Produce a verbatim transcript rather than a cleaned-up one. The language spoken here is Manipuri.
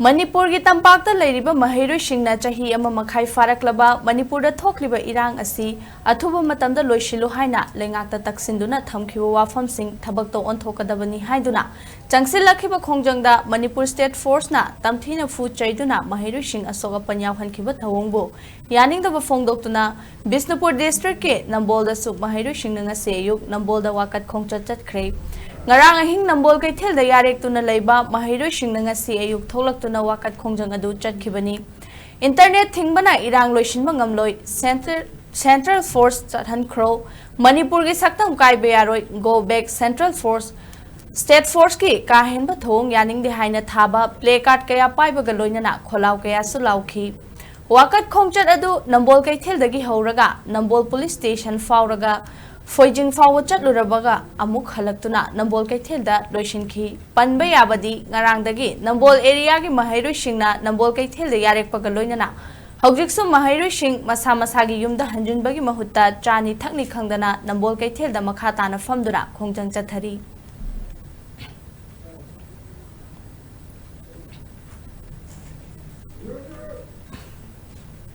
ꯃꯅꯤꯄꯨꯔꯒꯤ ꯇꯝꯄꯥꯛꯇ ꯂꯩꯔꯤꯕ ꯃꯍꯩꯔꯣꯏꯁꯤꯡꯅ ꯆꯍꯤ ꯑꯃ ꯃꯈꯥꯏ ꯐꯥꯔꯛꯂꯕ ꯃꯅꯤꯄꯨꯔꯗ ꯊꯣꯛꯂꯤꯕ ꯏꯔꯥꯡ ꯑꯁꯤ ꯑꯊꯨꯕ ꯃꯇꯝꯗ ꯂꯣꯏꯁꯤꯜꯂꯨ ꯍꯥꯏꯅ ꯂꯩꯉꯥꯛꯇ ꯇꯛꯁꯤꯟꯗꯨꯅ ꯊꯝꯈꯤꯕ ꯋꯥꯐꯝꯁꯤꯡ ꯊꯕꯛꯇ ꯑꯣꯟꯊꯣꯛꯀꯗꯕꯅꯤ ꯍꯥꯏꯗꯨꯅ ꯆꯪꯁꯤꯜꯂꯛꯈꯤꯕ ꯈꯣꯡꯖꯪꯗ ꯃꯅꯤꯄꯨꯔ ꯁ꯭ꯇꯦꯠ ꯐꯣꯔꯁꯅ ꯇꯝꯊꯤꯅ ꯐꯨ ꯆꯩꯗꯨꯅ ꯃꯍꯩꯔꯣꯏꯁꯤꯡ ꯑꯁꯣꯛ ꯑꯄꯟ ꯌꯥꯎꯍꯟꯈꯤꯕ ꯊꯧꯑꯣꯡꯕꯨ ꯌꯥꯅꯤꯡꯗꯕ ꯐꯣꯡꯗꯣꯛꯇꯨꯅ ꯕꯤꯁꯅꯨꯄꯨꯔ ꯗꯤꯁꯇ꯭ꯔꯤꯛꯀꯤ ꯅꯝꯕꯣꯜꯗꯁꯨ ꯃꯍꯩꯔꯣꯏꯁꯤꯡꯅ ꯉꯁꯤ ꯑꯌꯨꯛ ꯅꯝꯕꯣꯜꯗ ꯋꯥꯀꯠ ꯈꯣꯡꯆꯠ ꯆꯠꯈ꯭ꯔꯦ꯫ ꯉꯔꯥꯡ ꯑꯍꯤꯡ ꯅꯝꯕꯣꯜ ꯀꯩꯊꯦꯜꯗ ꯌꯥꯔꯦꯛꯇꯨꯅ ꯂꯩꯕ ꯃꯍꯩꯔꯣꯏꯁꯤꯡꯅ ꯉꯁꯤ ꯑꯌꯨꯛ ꯊꯣꯛꯂꯛꯇꯨꯅ ꯋꯥꯀꯠ ꯈꯣꯡꯖꯪ ꯑꯗꯨ ꯆꯠꯈꯤꯕꯅꯤ꯫ ꯏꯟꯇꯔꯅꯦꯠ ꯊꯤꯡꯕꯅ ꯏꯔꯥꯡ ꯂꯣꯏꯁꯤꯟꯕ ꯉꯝꯂꯣꯏ, ꯁꯦꯟꯇ꯭ꯔ-, ꯁꯦꯟꯇ꯭ꯔꯦꯜ ꯐꯣꯔꯁ ꯆꯠꯍꯟꯈ꯭ꯔꯣ, ꯃꯅꯤꯄꯨꯔꯒꯤ ꯁꯛꯇꯝ ꯀꯥꯏꯕ ꯌꯥꯔꯣꯏ, go back central force, state ꯐꯣꯔꯁꯀꯤ ꯀꯥ ꯍꯦꯟꯕ ꯊꯧꯑꯣꯡ ꯌꯥꯅꯤꯡꯗꯦ ꯍꯥꯏꯅ ꯊꯥꯕ ꯄ꯭ꯂꯦ ꯀꯥꯔꯗ ꯀꯌꯥ ꯄꯥꯏꯕꯒ ꯂꯣꯏꯅꯅ ꯈꯣꯜꯂꯥꯎ ꯀꯌꯥꯁꯨ ꯂꯥꯎꯈꯤ꯫ ꯋꯥꯀꯠ ꯈꯣꯡꯆꯠ ꯑꯗꯨ ꯅꯝꯕꯣꯜ ꯀꯩꯊꯦꯜꯗꯒꯤ ꯍꯧꯔꯒ ꯅꯝꯕꯣꯜ ꯄꯨꯂꯤꯁ ꯁ꯭ꯇꯦꯁꯟ ꯐꯥꯎꯔꯒ ꯐꯣꯏꯖꯤꯡ ꯐꯥꯎꯕ ꯆꯠꯂꯨꯔꯕꯒ ꯑꯃꯨꯛ ꯍꯜꯂꯛꯇꯨꯅ ꯅꯝꯕꯣꯜ ꯀꯩꯊꯦꯜꯗ ꯂꯣꯏꯁꯤꯟꯈꯤ꯫ ꯄꯟꯕ ꯌꯥꯕꯗꯤ ꯉꯔꯥꯡꯗꯒꯤ ꯅꯝꯕꯣꯜ ꯑꯦꯔꯤꯌꯥꯒꯤ ꯃꯍꯩꯔꯣꯏꯁꯤꯡꯅ ꯅꯝꯕꯣꯜ ꯀꯩꯊꯦꯜꯗ ꯌꯥꯔꯦꯛꯄꯒ ꯂꯣꯏꯅꯅ ꯍꯧꯖꯤꯛꯁꯨ ꯃꯍꯩꯔꯣꯏꯁꯤꯡ ꯃꯁꯥ ꯃꯁꯥꯒꯤ ꯌꯨꯝꯗ ꯍꯟꯖꯤꯟꯕꯒꯤ ꯃꯍꯨꯠꯇ ꯆꯥꯅꯤ ꯊꯛꯅꯤ ꯈꯪꯗꯅ ꯅꯝꯕꯣꯜ ꯀꯩꯊꯦꯜꯗ ꯃꯈꯥ ꯇꯥꯅ ꯐꯝꯗꯨꯅ ꯈꯣꯡꯖꯪ ꯆꯠꯊꯔꯤ꯫